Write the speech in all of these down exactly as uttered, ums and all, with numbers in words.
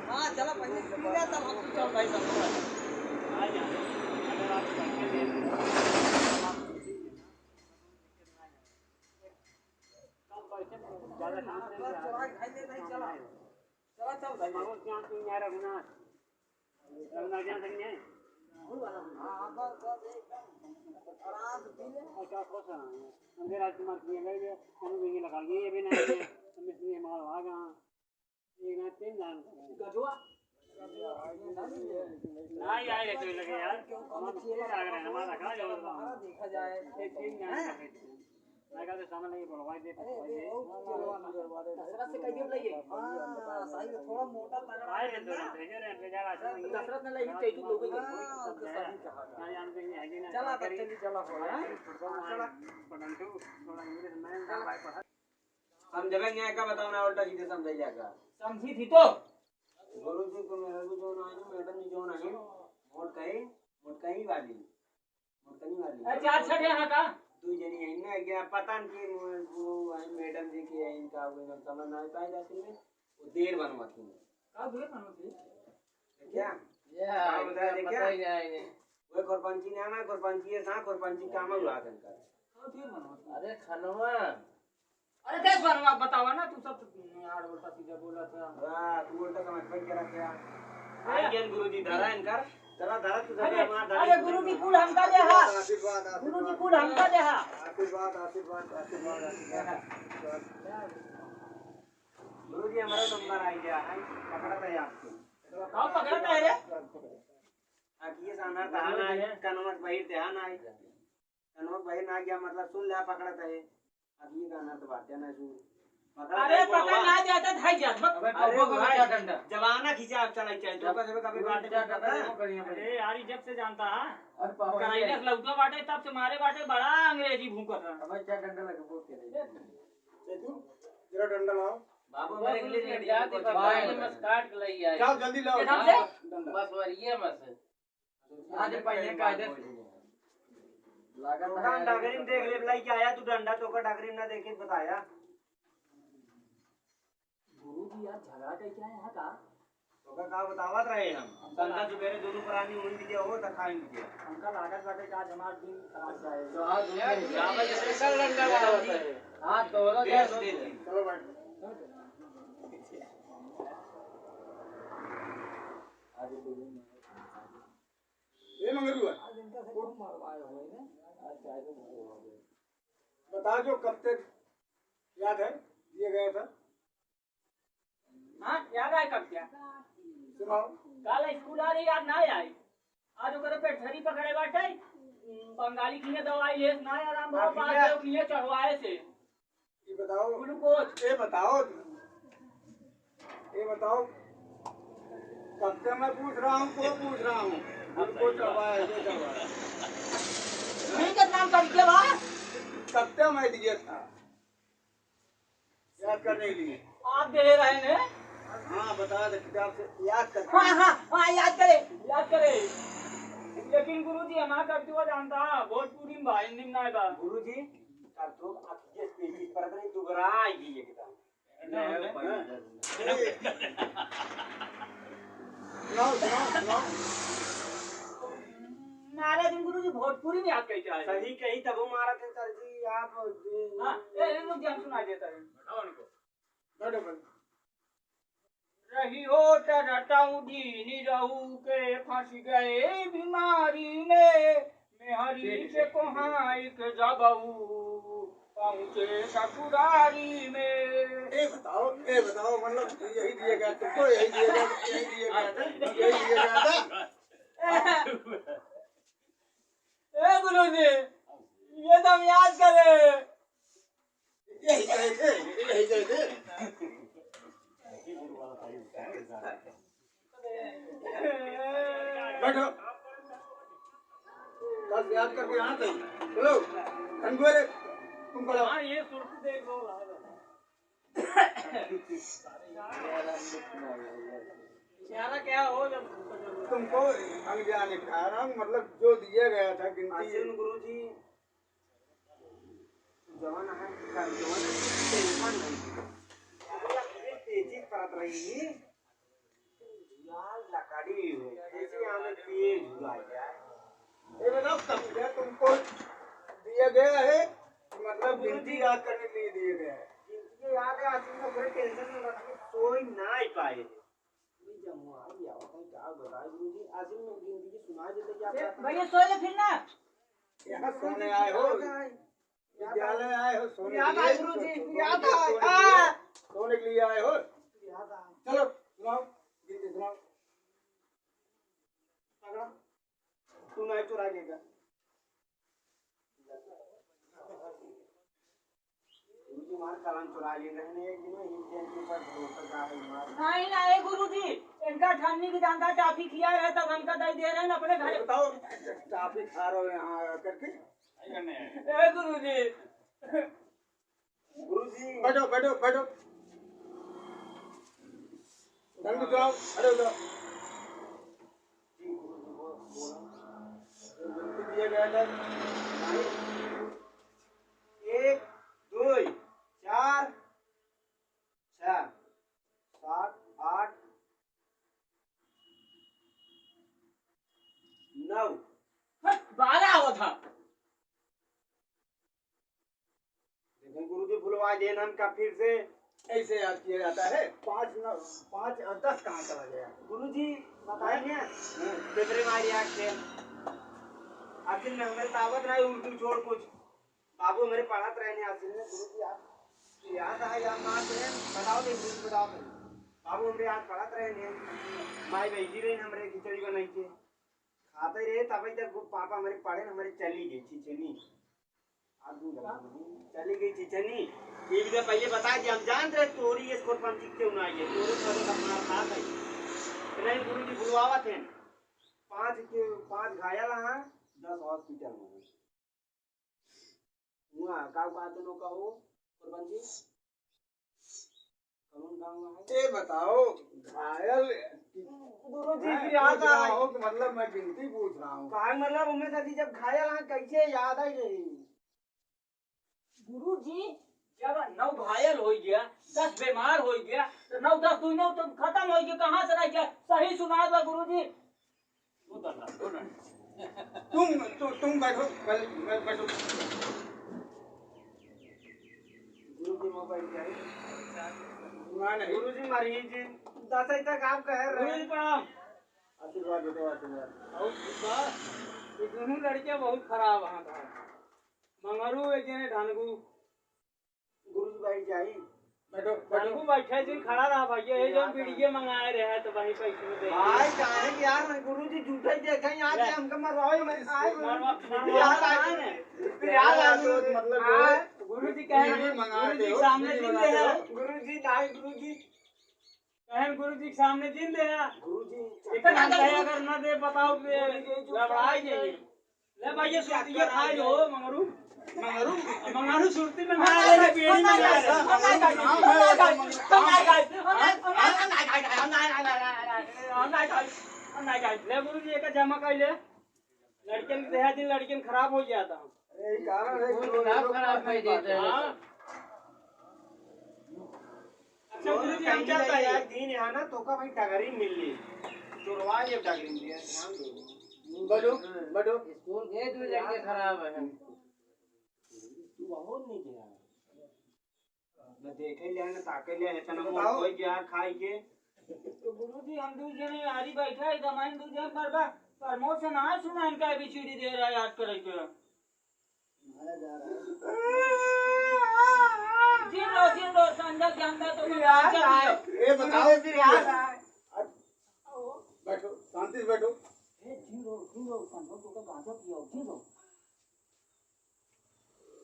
हाँ, चला पहले पी ले, तब हम चल भाई सब। नहीं आए तो लगे यार, हम अच्छे लग रहे हैं, हमारा कहाँ जाओ? देखा जाए। एक तीन गाने कर रहे थे। मैं कहा, "सामने ये बुलवाई दे, बुलवाई दे।" दसरा से कहिए बुलाइए। हाँ, सही में थोड़ा मोटा तगड़ा आए रहे तो भेजे रहे, भेजा रहा था। दसरा से नहीं, चैतू लोग ही हाँ, तो सही कहा। ना जानते हैं, है कि ना? चला, तो चलिए, चला, हो, हाँ? चला। पढ़ंटू, थोड़ा इंग्लिश में चल भाई, पढ़ा। समझबे नहीं का बताओ ना, उल्टा सीधे समझे जाएगा। समझी थी तो। गुरु जी को मेरे को जो ना है, मैडम जी जो ना है, वोट कहीं, वोट कहीं वाली, वोट कहीं वाली। अरे चार छठ यहाँ का? दो जनी है ना, क्या पता नहीं कि वो, वो है मैडम जी की है, इनका वो ना समझ ना पाए जाते हैं, वो देर बनवाती है। का देर बनवाती है? क्या? ये हाँ, है, बता दे पता क्या? ही नहीं है। वो खुरपंची नाम है, खुरपंची है, सा खुरपंची काम है, हुआ करता है। का देर बनवाती है? अरे खनवा। अरे देख बार बात बतावा ना, तू सब तो यार उल्टा सीधा बोला था। वाह, तू उल्टा समझ में क्या रख गया? ए! आई ज्ञान गुरु जी धरा इनकर। चला धरा तू धरा, अरे, हमारा धरा। अरे गुरु जी कुल हमका दे हा। आशीर्वाद, आशीर्वाद। गुरु जी कुल हमका दे हा। आशीर्वाद, आशीर्वाद, आशीर्वाद, आशीर्वाद। गुरु जी हमारा नंबर आ गया है, पकड़ा था आपको। कब पकड़ा था रे? अब ये सामने तहान आई, कनवत बहिर तहान आई। कनवा बहिर ना गया, मतलब सुन ले, पकड़त है। अब ये गाना तो बात है ना, सुन। पकड़त अरे, है, पकड़ बोलवा। ना जाता, धाई जात, बक। अबे, अरे, कबो वो भाई, क्या डंडा? जमाना खींचा, आप चलाई चाहे, तो अरे, बस, अबे, कभी वो बात क्या नहीं डंडा, करता। वो बढ़िया, बढ़िया। अरे यार, ये जब से जानता है, अरे, पापा, कराइले ये लौटो बाटे, तब से मारे बाटे, बड़ा अंग्रेजी भूकत है। अबे, क्या डंडा लगे, बोल के नहीं। ये तू, जरा डंडा लाओ। बाबू, हमारे इंग्लिश मीडियम को भाई, नमस्कार, के लिए आए। जाओ, जल्दी लाओ। ये ढंग से? डंडा। बस, वही है, बस। आज पहले कायदे से। लागत दुकान है। डगरी में देख ले, लाई क्या आया तू डंडा, तो का डगरी में ना देखे बताया। गुरु जी यार झगड़ा कइ क्या है यहाँ का? तो का, का बतावत रहे हम? संता सुबेरे दोनों प्राणी उड़ दिया हो, त खाइन दिया। हमका लागत बाटे कि आज हमार दिन खराब जाए। तो आज यहाँ पे स्पेशल डंडा बनावत है। हाँ, तो वाला दे, दे, दे। चलो बैठ। आज तो ए मंगरुआ, बता जो कब तक याद है दिए गया था? हाँ, याद आए कब क्या? सुनाओ। काल स्कूल आ रही, याद ना आई। आज ओकरे पेट झरी पकड़े बाटे, बंगाली किने दवाई लेस ना आराम भवा, अभी बात क्या? जो किने चढ़वाए से। ये बताओ, ग्लूकोज। ये बताओ, ये बताओ, कब से मैं पूछ रहा हूँ, को पूछ रहा हूँ, ग्लूकोज चढ़वाया है, ये चढ़वाया है। नहीं, कितना हम करके बा? कब से मैं दिए था, याद करने के लिए। आप दे रहे हैं? हाँ, बता दे, किताब से याद कर। हाँ, हाँ, हाँ, याद करे, याद करे। लेकिन गुरुजी, हमारा करतुआ जानता, भोजपुरी में बा, हिंदी में ना बा। गुरुजी, करतुआ, आप ये तेजी पर नहीं, दुबरा आएगी एकदम। सुनाओ, सुनाओ, सुनाओ। महाराज गुरु जी भोजपुरी में आप कैसे आए? सही कही तब मारा थे सर जी, आप। हाँ, ए, ए, रुक जा, हम सुना देता है। बैठो उनको। बैठो, बैठो। रही हो त रटऊ दीन रहू के फंस गए बीमारी में, मेहरी के कोहाई के जबऊ पहुँचे ससुरारी में। ए बताओ, ए बताओ, मतलब यही दिए गए, तुमको यही दिए गए, यही दिए गए थे, यही दिए गए थे। ए गुरु जी, ये तो हम याद करे। यही कहे थे, यही कहे थे। बैठो। याद करके यहाँ से। चलो, धनगोरे, तुम खड़ा। हाँ, ये सुरती देख लो। प्यारा क्या हो जब तुमको अनजाने कारण, मतलब, जो दिया गया था गिनती। आशीर्वाद गुरु जी, जवान है, जवान है, टेंशन नहीं। यार, तेजी परत रही है। यार, लकड़ी हो, जैसे हमें तेज हुआ जाए। ये बताओ, कब्जा तुमको दिया गया है, मतलब, गिनती याद करने के लिए दिया गया है। गिनती याद है, आसिम में कोई टेंशन नहीं रखिए, सोई ना ही पाए। ये जमुआ, ये आवत है, क्या बताए गुरुजी, आसिम में गिनती की सुना देते क्या ए, पता? भैया, सो ले फिर ना। यहाँ सोने आए हो? विद्यालय आए हो सोने के लिए? याद आए गुरु जी, याद आए। सोने के लिए आए हो? चलो, सुनाओ, गिनती सुनाओ। पकड़ा। तू नहीं चुरा लेगा। गुरु जी, मार कलम चुरा लिए रहने एक दिन, एक दिन के ऊपर भरोसा का है मार। नहीं, नहीं, गुरु जी, इनका ठन्नी की दांदा टाफी खिया रहे, तब हमका दे दे रहे हैं अपने घर। बताओ, टाफी खा रहे हो यहाँ करके? ए गुरुजी। गुरुजी। बैठो, बैठो, बैठो। ढंग से आओ, खड़े हो जाओ। दिया गया था। एक, दो, चार, छह, सात, आठ, नौ। हट, बारह आवत है। देखो गुरुजी, भुलवा देन हमका फिर से। ऐसे याद किया जाता है? पाँच नौ, पाँच और दस कहाँ चला गया? गुरुजी, बताइए। हाँ। पेपरे मारी आँख से। आखिर में हमें तावत ना उर्दू छोड़ कुछ। बाबू हमरे पढ़त रहे ने आसिन में, गुरु जी, आप याद आए, याद ना आते हैं, बताओ दे, गुरु जी, बताओ दे। बाबू हमरे आज पढ़त रहे ने, माई बैठी रही हमरे खिचड़ी बनाई के। खाते रहे, तब तक वो पापा हमरे पढ़े न, हमरे चली गई चिचनी। आज भी बता दो, चली गई चिचनी। ये भी तो पहले बता दिया, हम जानते रहे तोरी ये स्कोर पंची क्यों ना आई है, तोरी तो हमारा साथ है। नहीं, गुरु जी बुलवावत हैं। पाँच के, पाँच घायल हैं, दस हॉस्पिटल में हैं। हुआ, का बात नो कहो, सरपंच जी? कौन गाँव है? ये बताओ, घायल गुरु जी, हैं, फिर याद पूछ रहा आए। हूँ कि मतलब मैं गिनती पूछ रहा हूँ। काहे मतलब, उमेश जी जब घायल हैं, कैसे याद आई रही? गुरु जी, जब नौ घायल हो गया, दस बीमार हो गया, तो नौ दस दुई नौ तो खत्म हो गया, कहाँ से रह गया? सही सुना दो गुरु जी। तुम, तु-, तुम बैठो, बैठ-, बैठ-, बैठो। गुरु जी मोबाइल क्या है? ना, नहीं। गुरु जी मारिए जी, दस तक आप कह रहे गुरु जी हैं। प्रणाम। आशीर्वाद दे दो, आशीर्वाद। और बा, ये दोनों लड़के बहुत खराब हैं। मंगरू एक जने ढानगू। गुरु जी भाई जाई। बैठो, बैठो। ढानगू बैठे जिन खड़ा रहा भैया, ये जो बीड़िए मंगाए रहे तो वहीं पे इसमें दे। भाई काहे कि यार गुरु जी झूठे ही देखे यहाँ से ले। हमका मरवाओ, मैं आए गुरु मरवा-, जी। मरवा-, याद आए। मरवा-, फिर याद आए तो गुरु जी। मतलब जो है, आए। गुरु जी कहे, बीड़ी मंगाते गुरु जी हो, सामने बीड़ी जिन दे मंगाते हैं। हो। गुरु जी, नहीं गुरु जी। कहन गुरु जी के सामने जिन दे। गुरु जी, एक घंटा अगर न दे, बताओ, गुरु जी, चुप घबराई कर जाइए। ले भाई, ये सुरतिया खाई हो, मंगरू। मंगरू? मंगरू सुरती में ना ले, ले, बीड़ी में ना ले। हम नहीं खाई, हम नहीं खाई, हम नहीं खाई, हम नहीं खाई, हम नहीं खाई, हम नहीं खाई। ले गुरु जी, एक जमा कर ले। लड़कियन के देहा दिन लड़कियन खराब हो जाता। अरे, यही कारण है कि वो लोग खराब, खराब कर देते हैं। हाँ। अच्छा, गुरु जी, हम चलता है। यार, दिन यहाँ ना, तोका भाई डगरी मिल ली। चोरवा ये डगरी मिल ली, ध्यान दो। बैठो, बैठो। स्कूल गए, दो लड़के खराब है। तू बहुत नहीं गया। न देखे लिया, न ताके लिया, इतना मोट बताओ। हो गया खाई के। तो गुरुजी, हम दू जने यारी बैठा है, दमाइन दू जने पर बा, प्रमोद से ना सुना इनका एबीसीडी दे रहा है याद करे के। जिन लो, जिन लो, संजय ज्ञान दा तो यार, गांजा पियो। ये बताओ फिर यार। बैठो, शांति से बैठो। ए, जिन लो, जिन लो, संजय को तो गांजा पियो, जिन लो।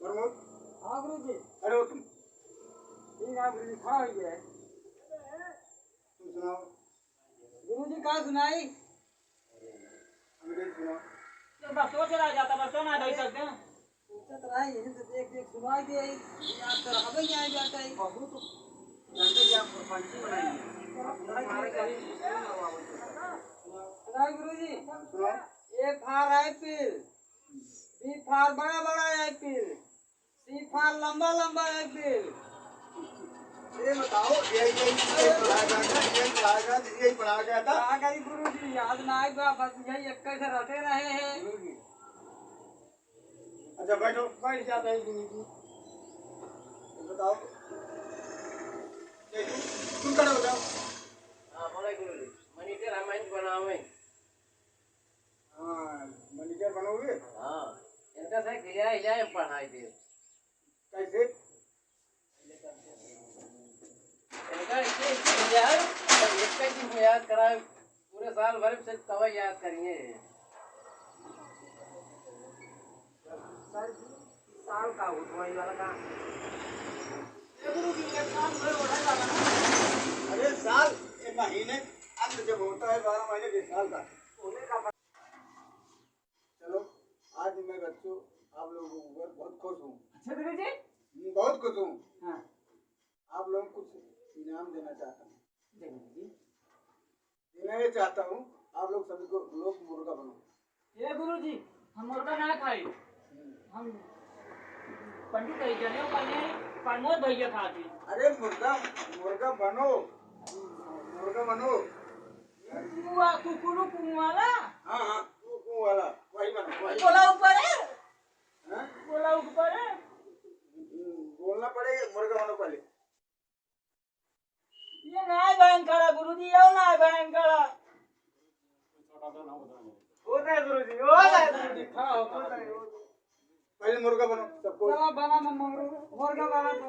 प्रमोद। हाँ गुरुजी। अरे वो तुम। ठीक है गुरुजी, खड़ा हो गया है। तुम सुनाओ। गुरुजी का सुनाई? अंग्रेज सुनाओ। बस सोच रहा जाता, बस तो ना ढाई सकते हैं। सोचत रहा, यही से देख देख सुनाई दे, याद तो रहबे नहीं आई जाता है। बहुत गंदे या पंछी बनाई है। सुनाई गुरुजी। सुनाओ। A for apple, B for बड़ा बड़ा apple, C for लंबा लंबा apple। ये बताओ, ये, ये, ये पढ़ा गया था, ये पढ़ा गया था, ये पढ़ा गया था। आ गई गुरुजी, याद ना आए बा, बस यही एक से रटे रहे हैं। गुरुजी। अच्छा, बैठो। बैठ जाता है गुरुजी। बताओ। ये तुम, तुम खड़े हो जाओ। हाँ, बोला गुरुजी। मनीटर हम बनावे। हाँ, manager बनोगे? हाँ, इनका से खिलाए, खिलाए पढ़ाई दे। कैसे? इनका इसे, इसे यार, एक का चीज में याद कराए, पूरे साल भर से कब याद करेंगे? सर, साल का हो, दवाई वाला का? ये गुरु जी, एक साल भर हो रहा है ना? अरे साल, ये महीने अंत जब होता है, बारह महीने के साल का, होने का चलो, आज मैं बच्चों आप लोगों के ऊपर बहुत खुश हूँ। अच्छा गुरु जी। हम्म, बहुत खुश हूँ। हाँ। आप लोगों को कुछ इनाम देना चाहता हूँ। दे गुरु जी। देना ये चाहता हूँ, आप लोग सभी को, लोग मुर्गा बनो। ये गुरु जी, हम मुर्गा ना खाई। हम्म। हम पंडित है, जनेऊ पहने, प्रमोद भैया खाती। अरे मुर्गा, मुर्गा बनो, मुर्गा बनो। कुआ, कुकुलू कुआ वाला? हाँ, हाँ, कू, कू वाला, वही बना, वही। बोला ऊपर है? हाँ? बोला ऊपर है? बोलना पड़ेगा, मुर्गा बनो पहले। ये ना है भयंकर, गुरुजी, ये ना है भयंकर। होता है गुरुजी, होता है गुरुजी, खड़ा होता है। पहले मुर्गा बनो, सबको। चलो, बना, मैं मुर्गा, मुर्गा बना तू।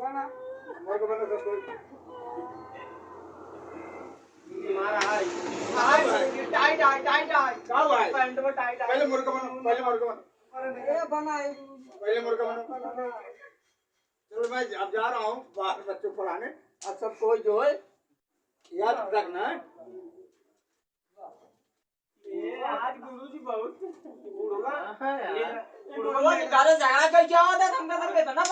बना। मुर्गा बनो, सबको। हमारा है। टाइट है, टाइट है, टाइट है। का हुआ है? पैंट में टाइट है। पहले मुर्गा बनो, पहले मुर्गा बनो। अरे, बना है। पहले मुर्गा बनो। चलो, मैं अब जा रहा हूँ बाहर बच्चों को पढ़ाने। अब सब कोई जो है, याद रखना है। ये आज गुरुजी बहुत बुढ़वा। हाँ यार। ये बुढ़वा के कारण झगड़ा कर क्या होता है, हमका सब इतना